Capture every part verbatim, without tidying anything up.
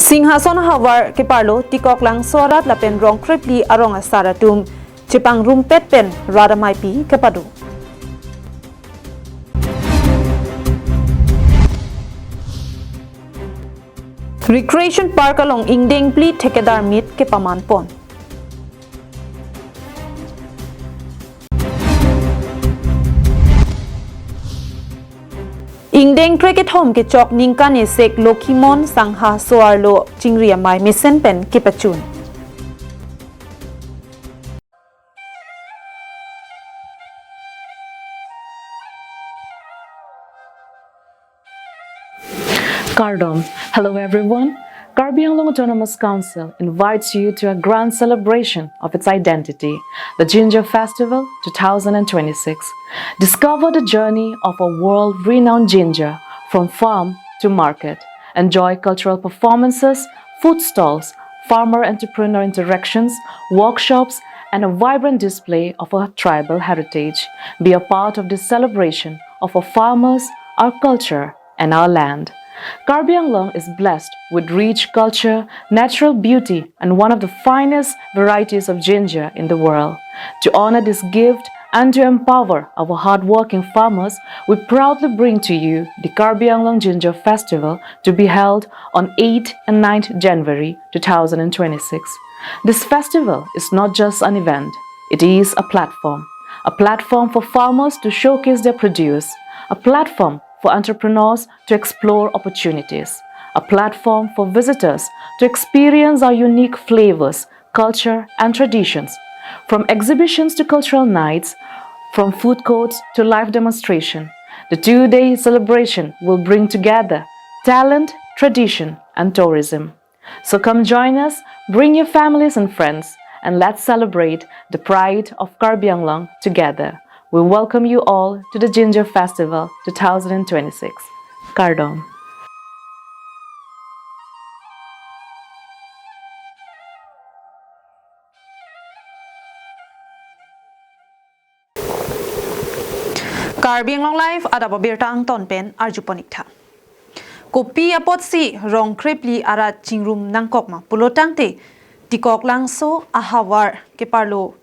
Singhason ahavar keparlo Tikoklangso arat lapen Rongkrepli arong asar atum chepangrumpet pen rat ameipi kepado. Recreation Park along ingdeng phli thekadar mit kepaman pon. Ingdeng krekethom kechok ningkan isik Lokhimon Sanghaso arlo chingri amei mesen pen kepachun. Kardom. Hello everyone. Karbi Anglong Autonomous Council invites you to a grand celebration of its identity, the Jinja Festival two thousand twenty-six. Discover the journey of a world-renowned Jinja from farm to market. Enjoy cultural performances, food stalls, farmer-entrepreneur interactions, workshops, and a vibrant display of our tribal heritage. Be a part of this celebration of our farmers, our culture, and our land. Karbi Anglong is blessed with rich culture, natural beauty, and one of the finest varieties of Jinja in the world. To honor this gift and to empower our hardworking farmers, we proudly bring to you the Karbi Anglong Jinja Festival, to be held on eighth and ninth January two thousand twenty-six. This festival is not just an event, it is a platform. A platform for farmers to showcase their produce, a platform for entrepreneurs to explore opportunities, a platform for visitors to experience our unique flavors, culture, and traditions. From exhibitions to cultural nights, from food courts to live demonstration, the two-day celebration will bring together talent, tradition, and tourism. So come join us, bring your families and friends, and let's celebrate the pride of Karbi Anglong together. We welcome you all to the Jinja Festival two thousand twenty-six. Kardom. Karbi Anglong Live adap abirta angton pen arjupon ik tha. Kopi apotsi Rongkrepli arat chingrum nangkok ma pulotangte, Tikoklangso ahavar keparlo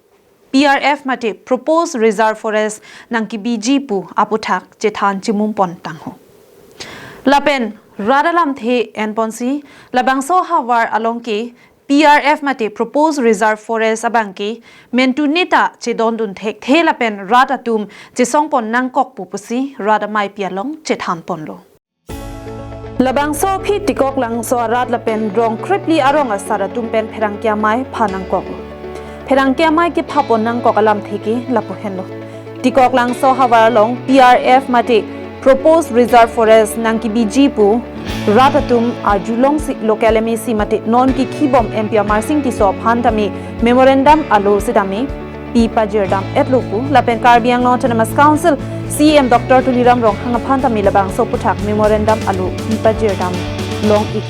P R F mate Proposed Reserve Forest nangkebiji pu aputhak chethan chimum pon tangho. Lapen rat alamthe enponsi labangso ahavar along ke P R F mate Proposed Reserve Forest abang ke mentu neta chedondun thekthe lapen rat atum chesong pon nangkok pu pusi rat ameipi along chethan ponlo. Labangso aphi Tikoklangso arat lapen Rongkrepli arong asar atum pen pherangke amei pha nangkoklo. Pherangke amei kepha pon nangkok alamthe ke lapu henlo. Tikoklangso ahavar along P R F mate Proposed Reserve Forest nangkebiji pu rat atum arjulongsi local M A C mate non kekhibom M P Amarsing Tisso aphan tame memorandum alo sitame pi pajirdam etlo pu lapen Karbi Anglong Autonomous Council C E M Doctor Tuliram Ronghang aphan tame labangso aputhak memorandum alo pi pajirdam long ik.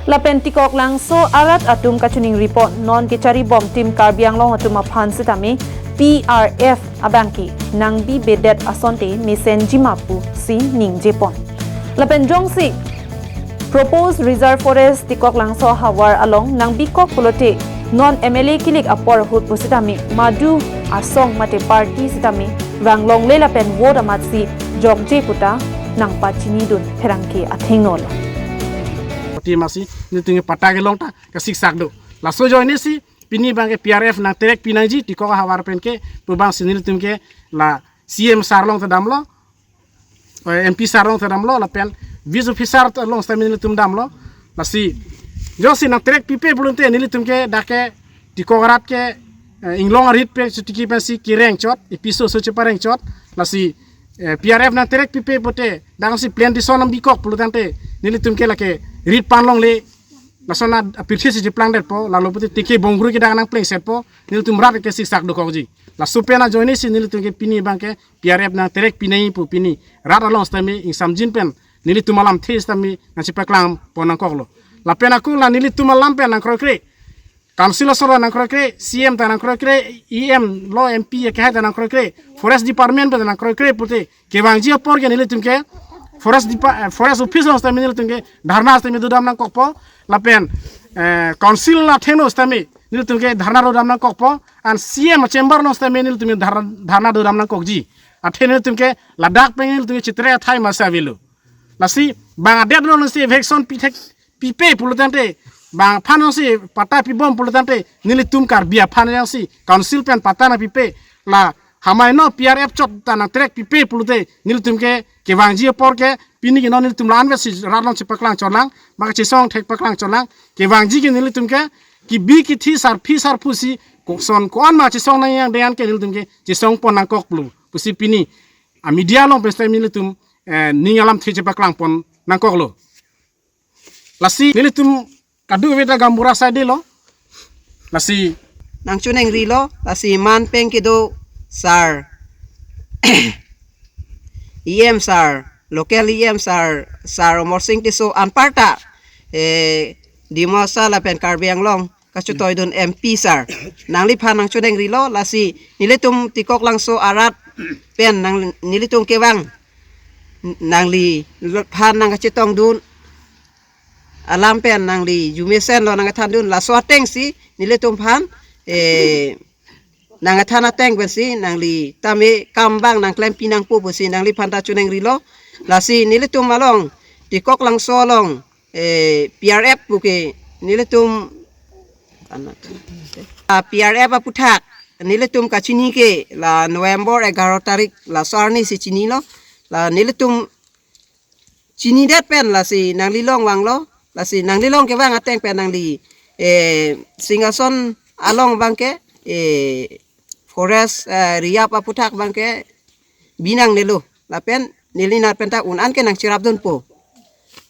Lapen Tikoklangso arat atum kachiningri pon non kecharibom tim Karbi Anglong atum aphan sitame P R F abang ke nangbibedet asonte mesenji ma pusi ningje pon. Lapen jongsi Proposed Reserve Forest Tikoklangso ahavar along nangbikok pulote non M L A kilik apor ahut pusitame madu asong mate party sitame vang longle lapen vote amatsi jokje puta nangpachinidun pherangke athengno lo. Pati masi nelitum ke patta kelong ta kasiksak do. Laso ajoinesi pini abang ke P R F nangterek pinangji Tikok ahavar pen ke pu abangsi nelitum ke la C M sir along ta damlo, eh, M P sir along ta damlo, lapen Vice Officer ta along sitame nelitum damlo. Lasi jongsi nangterek pipe pulote nelitum ke dak ke Tikok arat ke, eh, inglong arit pen sutiki pensi kereng chot, episode so chepareng chot. Lasi, eh, P R F nangterek pipe pute dak si plan dison nangbikok pulotangte nelitum ke lake rit pan longle. Lason apirthe si cheplangdetpo, lalo pute teke bonggru ke dak nangplengsetpo, nelitum rat ke siksak dokokji. Laso pen ajoinesi nelitum ke pini abang ke P R F nangterek pinai pu pini rat along sitame ingsamjin pen nelitum alamthe sitame nangchepaklang pon nangkoklo. Lapen ako la nelitum alam pen nangkroikre. Council asor nangkroikre, C M ta nangkroikre, E M lo M P akehai ta nangkroikre, Forest Department pen nangkroikre pute kevangji apor ke nelitum ke Forest Depa-, eh, Forest Office along sitame nelitum ke dharna sitame dodam nangkokpo, lapen, eh, Council athengno sitame nelitum ke dharna dodam nangkokpo, and C M chamber along sitame nelitum ke dharna, dharna dodam nangkokji. Athe nelitum ke ladak pen nelitum ke chetere athai masi avelo. Lasi bang adet alongsi eviction pithek pipe pulotangte, bang aphan alongsi patta pibom pulotangte, nelitum Karbi aphan alongsi Council pen patta nangpipe, la hamaino P R F chot ta nangtrek pipe pulote, nelitum ke kevangji apor ke, pini ke non nelitum la-an vetsi rat along chepaklang chotlang, bang chesong thek paklang chotlang, kevangji ke nelitum ke, kebi kethe sarpi sarpo si, koson ko-an ma chesong nang yang dengan ke nelitum ke chesong pon nangkoklo pusi pini a media along pen sitame nelitum, eh, ning alamthe chepaklang pon nangkoklo. Lasi nelitum kadokave ta gaonbura asai detlo. Lasi nangchoningrilo, lasi manpeng kedo sir, E M sir, local E M sir, sir Amarsing Tisso anparta, eh, Dima Hasao lapen Karbi Anglong kachetoidun M P sir, nangliphan nangchoningrilo, lasi nelitum Tikoklangso arat pen nang nelitum kevang, nangliphan nangkachetongdun alam pen nangli jumesenlo nangkethandun, laso atengsi nelitum aphan, eh, nangkethan ateng pensi nangli tame kam abang nangklempi nangpo pusi nangliphan ta choningrilo. Lasi nelitum along, Tikoklangso along, eh, P R F pu ke nelitum, ah, P R F aputhak nelitum kachini ke la November egaro tarik, laso arni si chinilo. La nelitum chinidet pen lasi nangli along vanglo, lasi nangli along kevang ateng pen nangli, eh, Singhason along abangke, eh, forest, eh, reserve aputhak abangke binong nelo, lapen neli nat pen ta un-an ke nangcherapdunpo.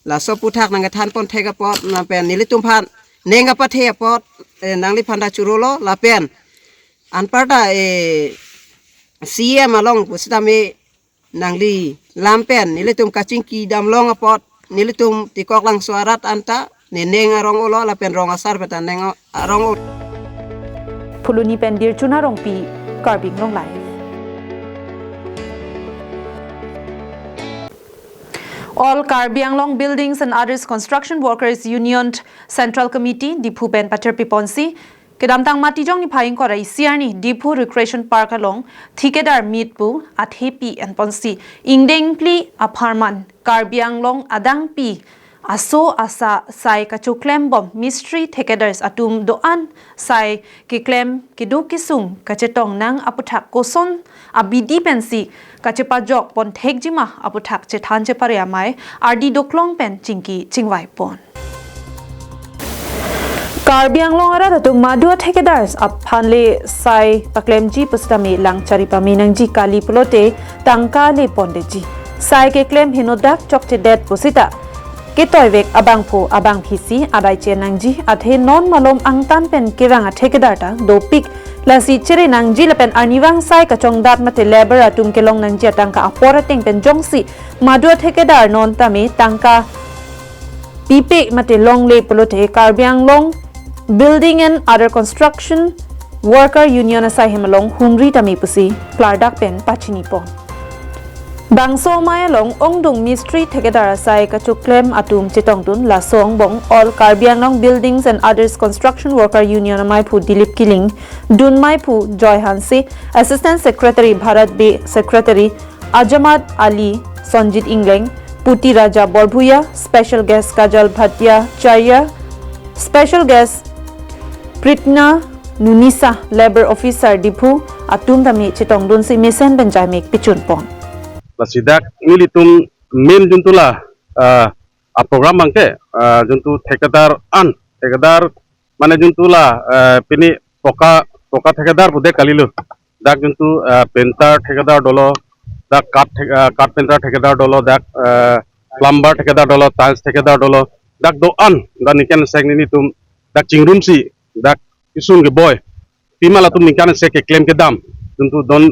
Laso aputhak nangkethan pon thek apot, lapen nelitum aphan ning kapathe apot, eh, nangliphan ta chorolo, lapen anparta, eh, C M along pusitame nangli lam pen nelitum kachingki damlong apot, nelitum Tikoklangso arat anta nening arong olo lapen rong asar pen ta ning arong olo. Phuloni pen Dirchuna Rongpi, Karbi Anglong Live. All Karbi Anglong Buildings and Others Construction Workers Union Central Committee, Diphu pen patherpi ponsi, kedamtang Matijong niphai ingkoi ra isi arni Diphu Recreation Park along thikadar meet pu athepi en ponsi, ingdeng phli apharman Karbi Anglong adangpi aso asa sai kachoklem bom mistri thikadars atum do-an sai keklem kedo kesung kachetong nang aputhak koson abidi pensi kachepajok pon thekji ma aputhak chethan chepare amei R D Doklong pen chingki chingvai pon. Karbi Anglong arat atum madu athikadars aphan le sai paklemji pusitame lang chari pame nangji, kali pulote tangka le pondetji. Sai keklem henodak chokchedet pusita ketoivek abangphu abangphisi adai che nangji, athe non malom angtan pen kevang athikadar ta dopik, lasi chere nangji lapen arnivang sai kachongdat mate labour atum kelong nangji atangka apor ateng pen jongsi madu athikadar non tame tangka pipe mate longle pulote Karbi Anglong Building and Other Construction Worker Union asai hem along humri tame pusi klardak pen pachini pon. Bangso amei along ongdung mistri thikadar asai kachoklem atum chetongdun, laso angbong All Karbi Anglong Buildings and Others Construction Worker Union ameiphu Dilip Killing, dunmeiphu Joy Hanse, Assistant Secretary Bharat Bey, Secretary Ajamat Ali, Sonjit Engleng, Puti Raja Borbhuiya, Special Guest Kajal Bhatia Charya, Special Guest Pritna Nunisa, Labour Officer Diphu atum tame chetongdunsi mesen pen jaimek pichun pon. Lasi dak nelitum main juntu la, ah, a program abangke, ah, juntu thikadar an, thikadar mane juntu la, ah, pini poka, poka thikadar pu de kalilo. Dak juntu, ah, painter thikadar dolo, dak kat thik-, ah, kat painter thikadar dolo, dak, ah, plumber thikadar dolo, tiles thikadar dolo, dak do-an, dak ningkan sek nelitum dak chingrumsi, dak kesung keboi, pima latum ningkan sek keklem kedam, juntu don,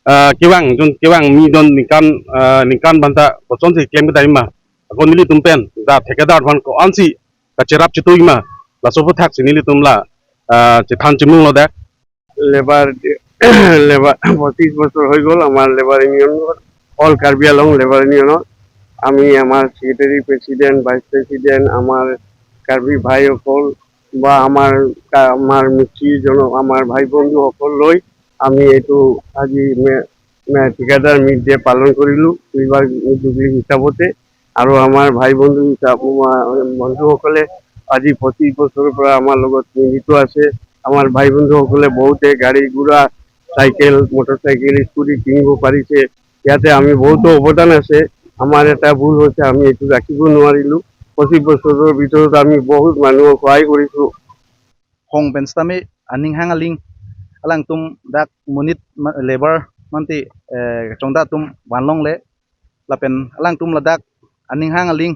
ah, kevang, jun kevang mi don ningkan, ah, ningkan banta kosonsi keklem kedam ma. Ako nelitum pen dak thikadar aphan ko-ansi kacherap chetui ma, laso aphuthaksi nelitum la, ah, chethan chimunglo dak. Labour, labour পঁচিছ বছৰ হৈ গ'ল আমাৰ লেবাৰ ইউনিয়নৰ, অল কাৰ্বি আংলং লেবাৰ ইউনিয়নৰ। আমি আমাৰ secretary, president, vice president, আমাৰ কাৰ্বি ভাইসকল বা আমাৰ কা-, আমাৰ মিচিং জন, আমাৰ ভাই বন্ধুসকল লৈ আমি এইটো আজি মে-, মে-, ঠিকাদাৰ মিড ডে পালন কৰিলো দুইবাৰ দুগুলি হিচাপতে। আৰু আমাৰ ভাই বন্ধু হিচাপ, আমাৰ বন্ধুসকলে আজি পঁচিশ বছৰৰ পৰা আমাৰ লগত মিলিত আছে। আমাৰ ভাই বন্ধুসকলে বহুতে গাড়ী ঘোঁৰা, চাইকেল, মটৰ চাইকেল, স্কুটি কিনিব পাৰিছে। ইয়াতে আমি বহুতো অৱদান আছে। আমাৰ এটা ভুল হৈছে, আমি এইটো ৰাখিব নোৱাৰিলো। পঁচিশ বছৰৰ ভিতৰত আমি বহুত মানুহক সহায় কৰিছো। Hong pen sitame aning hang aling alangtum dak monit ma-, labour mate, eh, chongda atum vanlongle lapen alangtum ladak aning hang aling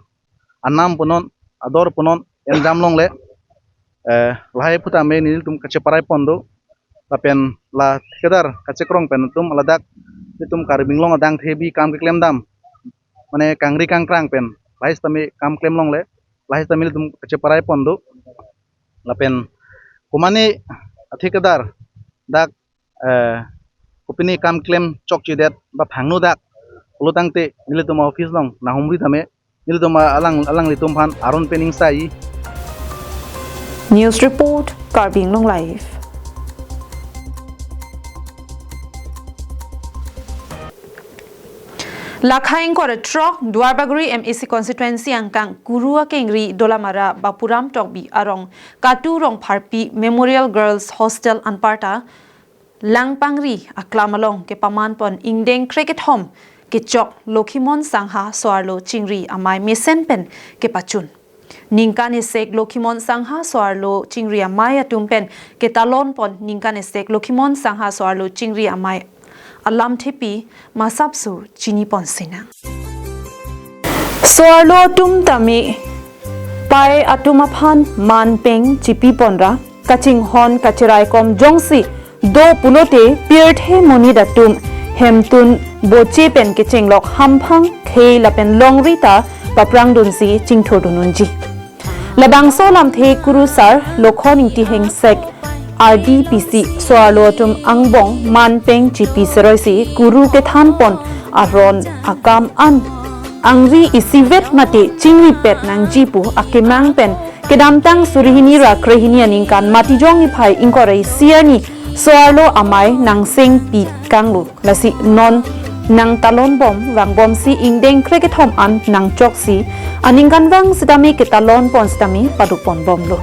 anam punon, ador punon enjam longle, eh, lahai putame nelitum kacheparai pon do. Lapen la thikadar kachekrong pen atum ladak nelitum Karbi Anglong adang thebi kam keklem dam, mane kangri kangkrang pen lahai sitame kam klem longle, lahai sitame nelitum kacheparai pon do. Lapen komane athikadar dak, eh, kopine kam klem chokchedet ba phangno dak pulo tangte nelitum office along nanghumri tame nelitum alang, alanglitum aphan aron pen ingsai. News report, Karbi Anglong Live. Lakha ingkoi ra throk Duarbagori M A C constituency angkang Kuru akengri Dolamara Bapuram Tokbi arong Katu Rongpharpi Memorial Girls Hostel anparta Langpangri aklam along kepaman pon ingdeng krekethom kechok Lokhimon Sangha so-arlo chingri amei mesen pen kepachun. Ningkan esek Lokhimon Sangha so-arlo chingri amei atum pen ketalon pon ningkan esek Lokhimon Sangha so-arlo chingri amei alamthepi masap sur chini pon sinang. So-arlo atum tame pei atum aphan manpeng chipi ponra kachinghon kachiraikom jongsi do pulote pirthe monit atum hemtun boche pen kechenglok hamphang khei lapen longri ta paprang dunsi chingthur dun unji. Labangso alamthe Kurusar Lokhon Ingti Hengsek R D P C so-arlo atum angbong manpeng chipi seroisi Kuru kethan pon aron akam an angri isivet mate chingripet nangji pu akemang pen kedamtang suri hini ra krehini aningkan Matijong niphai ingkoi ra isi arni so-arlo amei nangsengpi kanglu. Lasi non nangtalon bom vangbomsi ingdeng krekethom an nangchoksi aningkanvang sitame ketalon pon sitame paduk pon bomlo.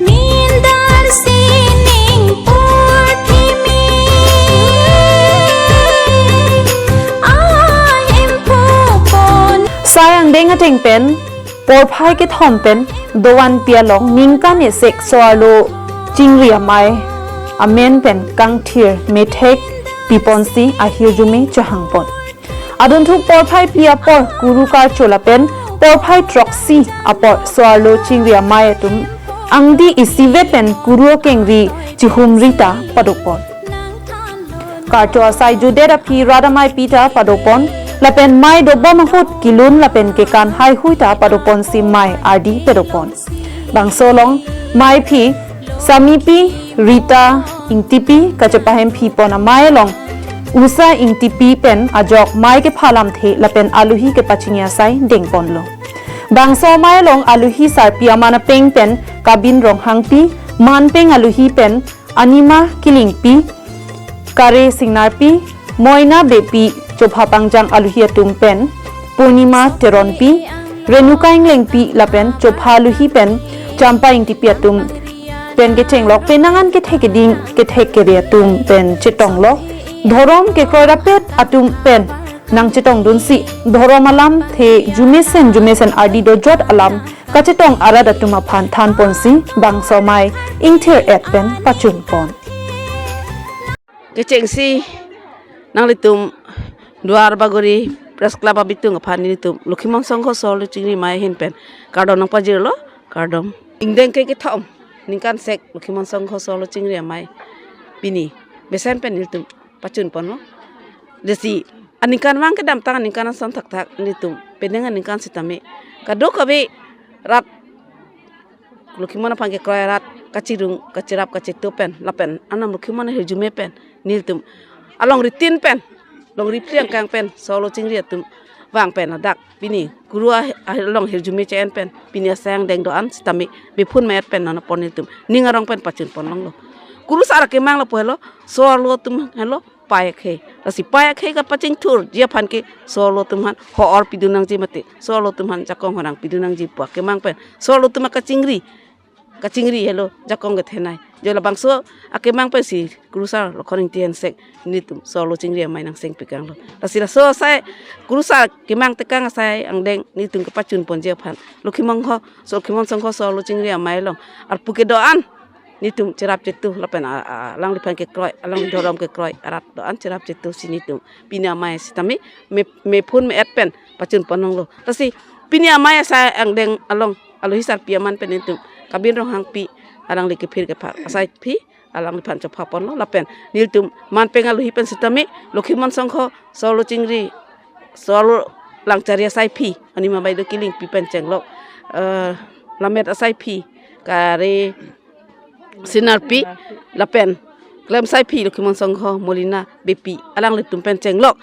Mindar sining purthimi, ai emphu pon. Sai angdeng ateng pen porphai kethom pen dovan pi along ningkan esek so-arlo chingri amei amen pen kangthir methek piponsi ahirjume chehang pon. Adunthu porphai pi apor Kuru karcho lapen porphai throksi apor so-arlo chingri amei atum angdi isivet pen Kuru akengri chihumri ta paduk pon. Karcho asai judet aphi rat amei pi ta paduk pon lapen mei dobom ahut kilun lapen kekan haihui ta paduk ponsi mei ardi paduk pon. Bangso along mei phi Samipi Rita Ingtipi kachepahemphi pon amei along Usa Ingtipi pen ajok mei kepha alamthe lapen aluhi kepachini asai deng ponlo. Bangso amei along aluhi sarpi aman apeng pen Kabin Ronghangpi, manpeng aluhi pen Anima Killingpi, Kare Singnarpi, Moina Beypi, chopha pangjang aluhi atum pen Purnima Teronpi, Renuka Inglengpi lapen chopha aluhi pen Champa Ingtipi atum pen kechenglok penang an kethek keding kethek kere atum pen chetonglok dhorom kekroi rapet atum pen nangchetong dunsi dhorom alamthe jumesen jumesen ardi dojot alam kachetong arat atum aphan than ponsi bangso amei ingthir et pen pachun pon. Kechengsi nanglitum Duarbagori Press Club abitung aphan nelitum Lokhimon Sangha so-arlo chingri amei ahin pen kardom nangpajirlo, kardom. Ingdeng krekethom ningkan esek Lokhimon Sangha so-arlo chingri amei pini mesen pen nelitum pachun ponlo. Lasi aningkanvang kedamtang aningkan ason thakthak nelitum penang aningkan sitame kadokave rat Lokhimon aphan kekroi arat kachirung, kachirap, kachetu pen, lapen anam Lokhimon ahirjume pen, nelitum alongri tin pen, longri phli angkang pen, so-arlo chingri atum vang pen ladak pini Kuru a, along hirjume che-en pen, pini asai angdeng do-an sitame mephun me-et pen non apor nelitum ning arong pen pachun pon longlo. Kurusar akemang lapu helo, so-arlo atum helo, pei akhei. Lasi pei akhei kapachingthurji aphan ke so-arlo atum aphan ho-or pidun nangji mate, so-arlo atum aphan jakong horang pidun nangji pu akemang pen, so-arlo atum akachingri, kachingri helo, jakong kethenei. Jo labangso akemang pensi Kurusar Lokhon Ingti Hensek nelitum so-arlo chingri amei nangseng pikanglo. Lasi laso asai Kurusar kemang tekang asai angdeng nelitum kepachun ponji aphan, Lokhimon ho, so Lokhimon Songho so-arlo chingri amei along arpu kedo-an nelitum cherap chetu lapen a, a, alangliphan kekroi, alangli dhorom kekroi arat do-an cherap chetu si nelitum pini amei sitame me, mephun me-et pen pachun pon longlo. Lasi pini amei asai angdeng along alohi sarpi aman pen nelitum Kabin Ronghangpi alangli kephir kephar asai aphi alangliphan chopha ponlo, lapen nelitum man peng alohi pen sitame Lokhimon Songho so-arlo chingri, so-arlo langchari asai aphi, Anima Baideo Killingpi pen chenglok, eh, Lammet asai aphi, Kare Sinarpi, lapen klem asai aphi Lokhimon Songho Molina Beypi alanglitum pen chenglok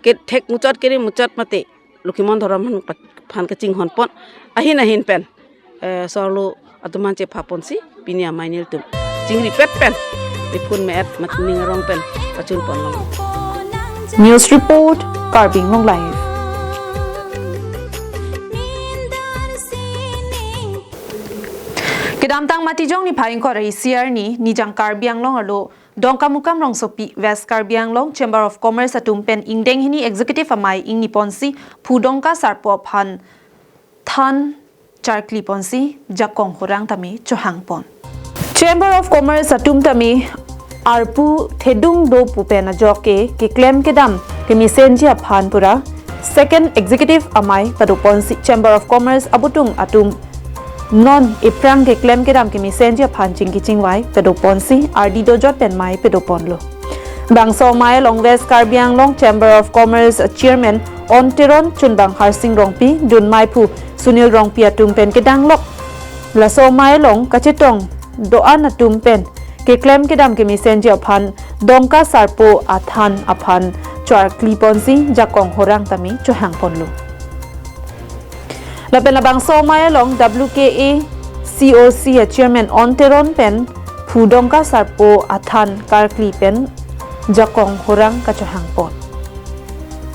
kethek muchot, kere muchot mate Lokhimon dhorom aphan, aphan kachinghon pon ahin ahin pen, eh, so-arlo atum aphan chepha ponsi pini amei nelitum chingri pet pen, mephun me-et mate ning arong pen pachun pon long. News report, Karbi Anglong Live. Kedamtang Matijong niphai ingkoi ra isi arni Nijang Karbi Anglong arlo Dongkamukam rongsopi West Karbi Anglong Chamber of Commerce atum pen ingdeng hini executive amei ingni ponsi Phu Dongka Sarpo aphan than charkli ponsi jakong horang tame chohang pon. Chamber of Commerce atum tame arpu thedung do pu pen ajok ke keklem kedam kemesenji aphan pura second executive amei pado ponsi Chamber of Commerce abutung atum non iphrang keklem kedam kemesenji aphan chingki chingvai pado ponsi ardi dojot pen mei pado ponlo. Bangso amei along West Karbi Anglong Chamber of Commerce Chairman On Teron, Chunbang Harsing Rongpi, Dunmai Phu Sunil Rongpi atum pen kedanglok. Laso amei along kachetong do-an atum pen keklem kedam kemesenji aphan Dongka Sarpo athan aphan charkli ponsi jakong horang tame chohang ponlo. Lapen labangso amei along W K A C O C a Chairman On Teron pen Phu Dongka Sarpo athan karkli pen jakong horang kachohang pon.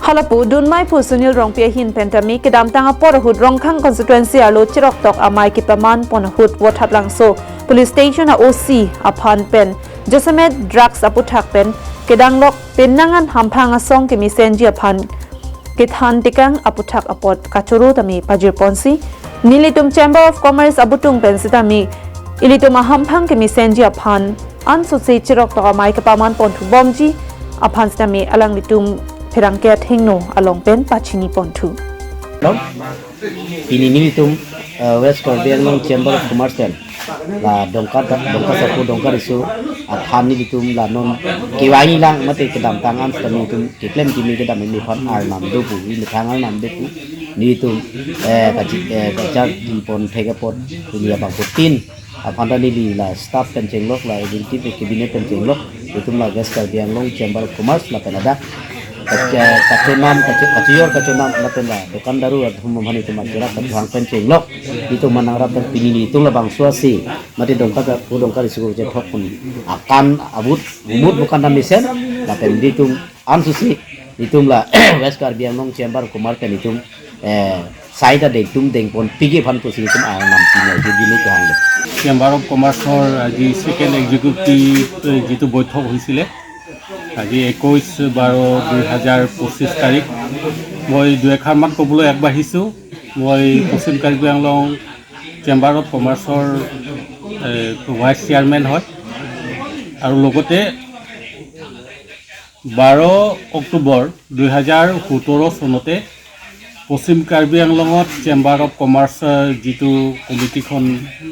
Halapu Dunmai Phu Sunil Rongpi ahin pen tame kedamtang apor ahut Rongkhang constituency arlo chiroktok amei kepaman pon ahut Vothatlangso Police Station a O C aphan pen jasemet drugs aputhak pen kedanglok penang an hamphang asong kemesenji aphan kethan tekang aputhak apot kachoro tame pajir ponsi nelitum Chamber of Commerce abutung pen sitame ilitum ahamphang kemesenji aphan ansose chiroktok amei kepaman ponthu bomji aphan sitame alanglitum pherangke athengno along pen pachini ponthu. Pini nelitum, eh, West Karbi Anglong Chamber of Commerce pen la Dongka, Dongka Sarpo, Dongka Riso athan nelitum la non kevangi lang mate kedamtang an sitame nelitum keklem keme kedam keme aphan arnam do pu, imethang arnam do pu nelitum, eh, kachi, eh, kacharkli pon thek apot pini abangphutin aphan ta neli la staff pen chenglok, la executive cabinet pen chenglok, itum la West Karbi Anglong Chamber of Commerce lapen ladak kache-, kachonam, kache-, kachejor kachonam lapen la dokan daru atum aphan itum achirak kachehang pen chenglok, itum manang rap pen pini nelitum labangso asi mate Dongka Sarpo, Dongka Riso kachethok pon akan abut humut bukan dam mesen lapen nelitum ansose itum la West Karbi Anglong Chamber of Commerce pen itum, eh, চাৰিটা দেংটোম দেংপন piggy fun পচিৰিটোম আং নাম পিনে জিবিনি কহাংলো। Chamber of কমাৰ্চৰ আজি ছেকেণ্ড এক্সিকিউটিভ, এ, যিটো বৈঠক হৈছিলে, আজি একৈছ বাৰ দুই হাজাৰ পঁচিছ তাৰিখ। মই দুই এষাৰমান ক'বলৈ আগবাঢ়িছোঁ। মই পশ্চিম কাৰ্বি আংলং চেম্বাৰ অফ কমাৰ্চৰ, এ, ভাইচ চেয়াৰমেন হয় আৰু লগতে বাৰ অক্টোবৰ দুই হাজাৰ সোতৰ চনতে পশ্চিম কাৰ্বি আংলঙত চেম্বাৰ অফ কমাৰ্চ, আ, যিটো কমিটিখন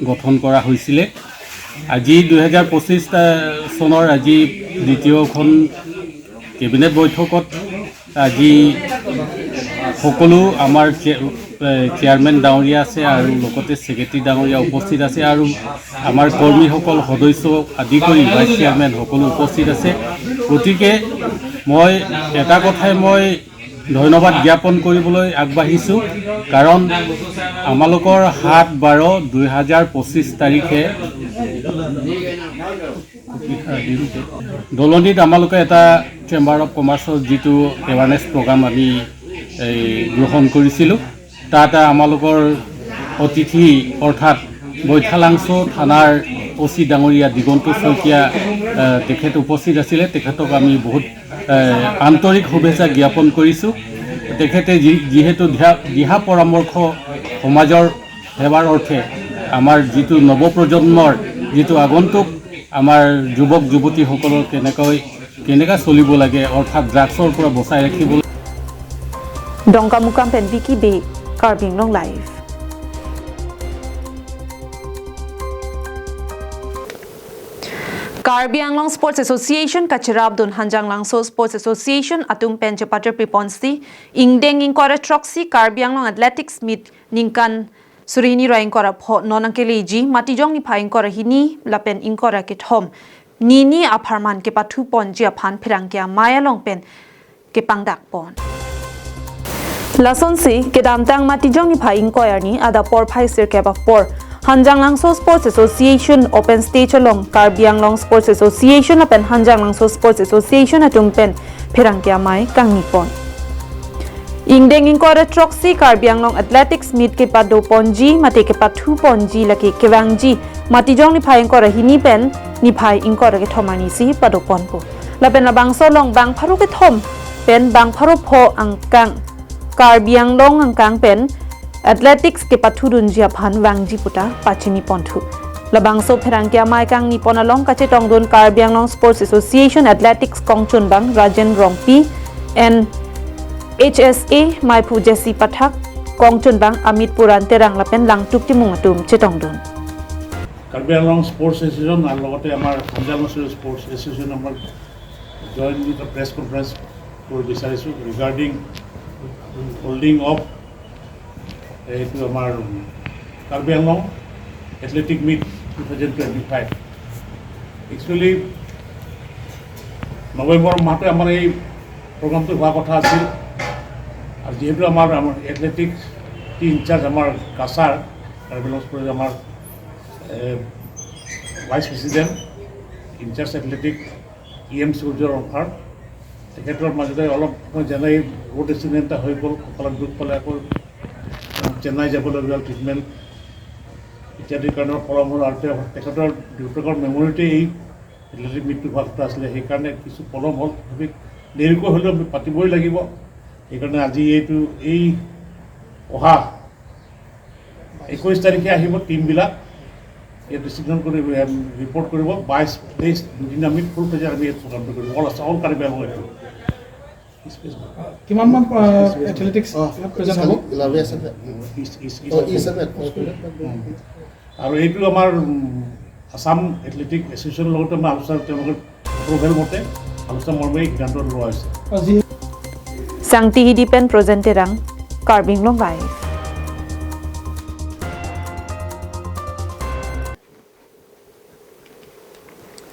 গঠন কৰা হৈছিলে, আজি দুই হাজাৰ পঁচিছ, আ, চনৰ আজি দ্বিতীয়খন কেবিনেট বৈঠকত আজি সকলো আমাৰ চে-, এ, চেয়াৰমেন ডাঙৰীয়া আছে আৰু লগতে ছেক্ৰেটাৰী ডাঙৰীয়া উপস্থিত আছে আৰু আমাৰ কৰ্মীসকল, সদস্য আদি কৰি ভাইচ চেয়াৰমেন সকলো উপস্থিত আছে। গতিকে মই এটা কথাই মই ধন্যবাদ জ্ঞাপন কৰিবলৈ আগবাঢ়িছোঁ, কাৰণ আমালোকৰ সাত বাৰ দুই হাজাৰ পঁচিছ তাৰিখে দলনিত আমালোকে এটা চেম্বাৰ অফ কমাৰ্চৰ যিটো এৱাৰনেছ প্ৰগ্ৰাম আমি এই গ্ৰহণ কৰিছিলোঁ, তাত আমালোকৰ অতিথি অৰ্থাৎ বৈঠালাংচ' থানাৰ অ চি ডাঙৰীয়া দিগন্ত শইকীয়া, আহ, তেখেত উপস্থিত আছিলে। তেখেতক আমি বহুত, আহ, আন্তৰিক শুভেচ্ছা জ্ঞাপন কৰিছোঁ। তেখেতে যি, যিহেতু দিহা, দিহা পৰামৰ্শ সমাজৰ সেৱাৰ অৰ্থে আমাৰ যিটো নৱপ্ৰজন্মৰ যিটো আগন্তুক আমাৰ যুৱক যুৱতীসকলৰ কেনেকৈ, কেনেকৈ চলিব লাগে, অৰ্থাৎ ড্ৰাগছৰ পৰা বচাই ৰাখিব Dongkamukam pen Vicky Bey, Karbi Anglong Live. Karbi Anglong Sports Association kacherapdun Hanjanglangso Sports Association atum pen chepater piponsi ingdeng ingkoi ra throksi Karbi Anglong Athletics Meet ningkan suri hini ra ingkoi ra pho non nangkeleji Matijong niphai ingkoi ra hini lapen ingkoi ra kethom nini apharman kepathuponji aphan pherangke amei along pen kepangdakpon. Lasonsi kedamtang Matijong niphai ingkoi arni adap porphai sirkep apor Hanjanglangso Sports Association open stage along Karbi Anglong Sports Association lapen Hanjanglangso Sports Association atum pen pherangke amei kangnipon. Ingdeng ingkoi ra throksi Karbi Anglong Athletics Meet kepadoponji mate kepathuponji lake kevangji Matijong niphai ingkoi ra hini pen niphai ingkoi ra kethom arnisi padoponpo. Lapen labangso along bang pharo kethom pen bang pharo pho angkang Karbi Anglong angkang pen athletics kepathudunji aphan vangji puta pachiniponthu. Labangso pherangke amei kangnipon along kachetongdun Karbi Anglong Sports Association Athletics Kongchunbang Rajen Rongpi, N H S A Meiphu Jesse Pathak, Kongchunbang Amit Puran Terang lapen Langtuk Timung atum chetongdun. Karbi Anglong sports association আৰু লগতে আমাৰ Hanjalangchu sports association আমাৰ joint এটা press conference কৰিব বিচাৰিছোঁ regarding holding of এইটো আমাৰ Karbi Anglong athletic meet two thousand twenty five. Actually November মাহতে আমাৰ এই প্ৰগ্ৰামটো হোৱা কথা আছিল। আৰু যিহেতু আমাৰ আমাৰ এথলেটিক্স টিম ইনচাৰ্জ আমাৰ কাছাৰ কাৰ্বি আংলং স্পৰ্টছ আমাৰ vice president incharge athletic E M Surya Rongphar, তেখেতৰ মাজতে অলপ সময় যেনে ৰোড এক্সিডেণ্ট এটা হৈ গ'ল, কঁকালত দুখ পালে আকৌ চেন্নাই যাবলগীয়া হ'ল ট্ৰিটমেণ্ট ইত্যাদিৰ কাৰণে পলম হ'ল। আৰু তেওঁ তেখেতৰ দেউতাকৰ মেমৰিতে এই এথলেটিক মিটটো হোৱা কথা আছিলে, সেইকাৰণে কিছু পলম হ'ল। তথাপি দেৰিকৈ হ'লেও আমি পাতিবই লাগিব। সেইকাৰণে আজি এইটো এই অহা একৈছ তাৰিখে আহিব টিমবিলাক, ইয়াত ডিচিশ্যন কৰিব, ৰিপৰ্ট কৰিব। বাইছ তেইছ দুদিন আমি ফুল ফ্লেজত আমি ইয়াত প্ৰগ্ৰামটো কৰিম। অল আছাম, অল কাৰ্বি আংলং এইটো। কিমানমান এথলেটিক্স ইয়াত প্ৰেজেণ্ট হ'ব? আৰু এইটো আমাৰ আছাম এথলেটিক এছ'চিয়েশ্যনৰ লগতে আমাৰ আলোচনা, তেওঁলোকৰ এপ্ৰুভেল মতে আলোচনা মৰ্মে এই সিদ্ধান্ত লোৱা হৈছে। আজি Sangti Hidi pen Projen Terang, Karbi Anglong Live.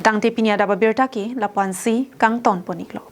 Tangte pini adap abirta ke lapu-ansi kangtonpon-iklo.